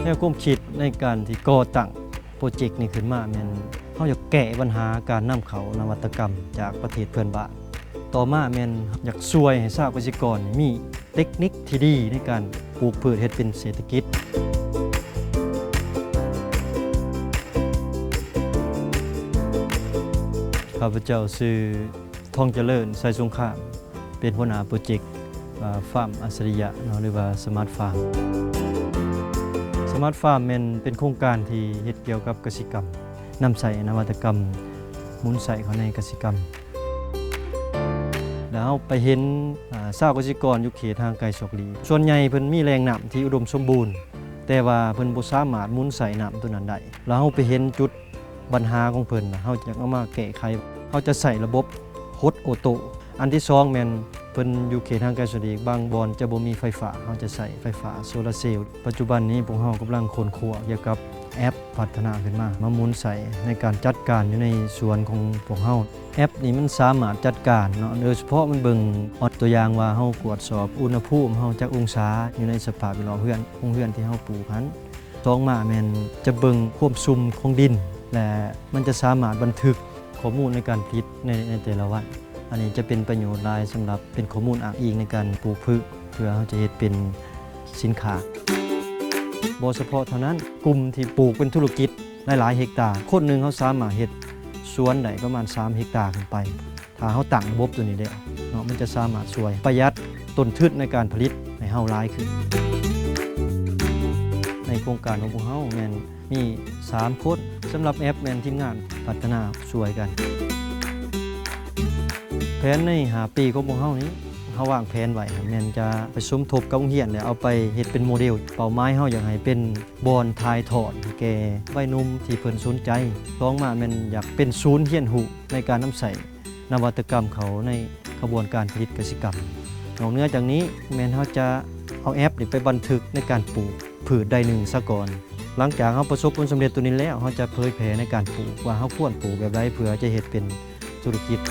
ແນວຄວາມຄິດໃນການທີ່ກໍ່ຕັ້ງໂປຣເຈັກນີ້ຂຶ້ນມາແມ່ນ ເຮົາຢາກແກ້ບັນຫາການນຳເຂົ້ານະວັດຕະກຳຈາກປະເທດເພື່ອນບ້ານ. ຕໍ່ມາແມ່ນຢາກຊ່ວຍໃຫ້ຊາວກະສິກອນມີເຕັກນິກທີ່ດີໃນການປູກພືດເຮັດເປັນເສດຖະກິດ. ຂ້າພະເຈົ້າຊື່ ທອງຈະເລີນ ໄຊສົງຄາມ ເປັນຫົວໜ້າໂປຣເຈັກ ອາ ຟາມອັດສະລິຍະເນາະ ຫຼືວ່າສະມາດຟາມ. ສະມາດຟາມແມ່ນເປັນໂຄງການທີ່ເຮັດກ່ຽວກັບກະສິກຳ, ນຳໃຊ້ນະວັດຕະກຳໝູນໃຊ້ເຂົ້າໃນກະສິກຳ. ແລ້ວເຮົາໄປເຫັນ ອາ ຊາວກະສິກອນຢູ່ເຂດຫ່າງໄກສອກຫຼີກ, ສ່ວນໃຫຍ່ເພິ່ນມີແຫຼ່ງນ້ຳທີ່ອຸດົມສົມບູນ, ແຕ່ວ່າເພິ່ນບໍ່ສາມາດໝູນໃຊ້ນ້ຳໂຕນັ້ນໄດ້. ແລ້ວເຮົາໄປເຫັນຈຸດ ບັນຫາຂອງເພິ່ນນະ ເຮົາຈະເອົາມາແກ້ໄຂ. ເຮົາຈະໃຊ້ລະບົບຫົດໂອໂຕ້. ອັນທີສອງແມ່ນເພິ່ນຢູ່ເຂດຫ່າງໄກສອກຫຼີກ, ບາງບ່ອນຈະບໍ່ມີໄຟຟ້າ, ເຮົາຈະໃຊ້ໄຟຟ້າໂຊລາເຊວ. ປັດຈຸບັນນີ້ພວກເຮົາກຳລັງຄົ້ນຄວ້າກ່ຽວກັບແອັບພັດທະນາຂຶ້ນມາ, ມາໝູນໃຊ້ໃນການຈັດການຢູ່ໃນສວນຂອງພວກເຮົາ. ແອັບນີ້ມັນສາມາດຈັດການເນາະ, ໂດຍສະເພາະມັນເບິ່ງ ຕົວຢ່າງວ່າເຮົາກວດສອບອຸນຫະພູມເຮົາຈັກອົງສາ ຢູ່ໃນສະພາບແວດລ້ອມເຮືອນ, ໂຮງເຮືອນທີ່ເຮົາປູກຫັ້ນ. ສອງມາແມ່ນຈະເບິ່ງຄວາມຊຸ່ມຂອງດິນ ແລະ ມັນຈະສາມາດບັນທຶກຂໍ້ມູນໃນການຜະລິດໃນ ໃນແຕ່ລະວັນ. ອັນນີ້ຈະເປັນປະໂຫຍດຫຼາຍສຳລັບເປັນຂໍ້ມູນອ້າງອີງໃນການປູກພືດ ເພື່ອເຮົາຈະເຮັດເປັນສິນຄ້າ. ບໍ່ສະເພາະເທົ່ານັ້ນ, ກຸ່ມທີ່ປູກເປັນທຸລະກິດຫຼາຍໆເຮັກຕາ, ຄົນໜຶ່ງເຮົາສາມາດເຮັດສວນໄດ້ປະມານສາມເຮັກຕາຂຶ້ນໄປ. ຖ້າເຮົາຕັ້ງລະບົບໂຕນີ້ແລ້ວເນາະ, ມັນຈະສາມາດຊ່ວຍປະຢັດຕົ້ນທຶນໃນການຜະລິດໃຫ້ເຮົາຫຼາຍຂຶ້ນ. ໃນໂຄງການຂອງພວກເຮົາແມ່ນມີສາມຄົນ, ສຳລັບແອັບແມ່ນທີມງານພັດທະນາຊ່ວຍກັນ. ແຜນໃນຫ້າປີຂອງພວກເຮົານີ້, ເຮົາວາງແຜນໄວ້ຫັ້ນແມ່ນຈະໄປສົມທົບກັບໂຮງຮຽນ ແລ້ວເອົາໄປເຮັດເປັນໂມເດລ. ເປົ້າໝາຍເຮົາຢາກໃຫ້ເປັນບ່ອນຖ່າຍທອດໃຫ້ແກ່ໄວໜຸ່ມທີ່ເພິ່ນສົນໃຈ. ສອງມາແມ່ນຢາກເປັນສູນຮຽນຮູ້ໃນການນຳໃຊ້ ນະວັດຕະກຳເຂົ້າໃນຂະບວນການຜະລິດກະສິກຳ. ນອກເໜືອຈາກນີ້ແມ່ນເຮົາຈະເອົາແອັບນີ້ໄປບັນທຶກໃນການປູກພືດໄດ້ໜຶ່ງສາກອນ. ຫຼັງຈາກເຮົາປະສົບຜົນສຳເລັດໂຕນີ້ແລ້ວ, ເຮົາຈະເຜີຍແຜ່ໃນການປູກວ່າເຮົາຄວນປູກແບບໃດເພື່ອຈະເຮັດເປັນທຸລະກິດ.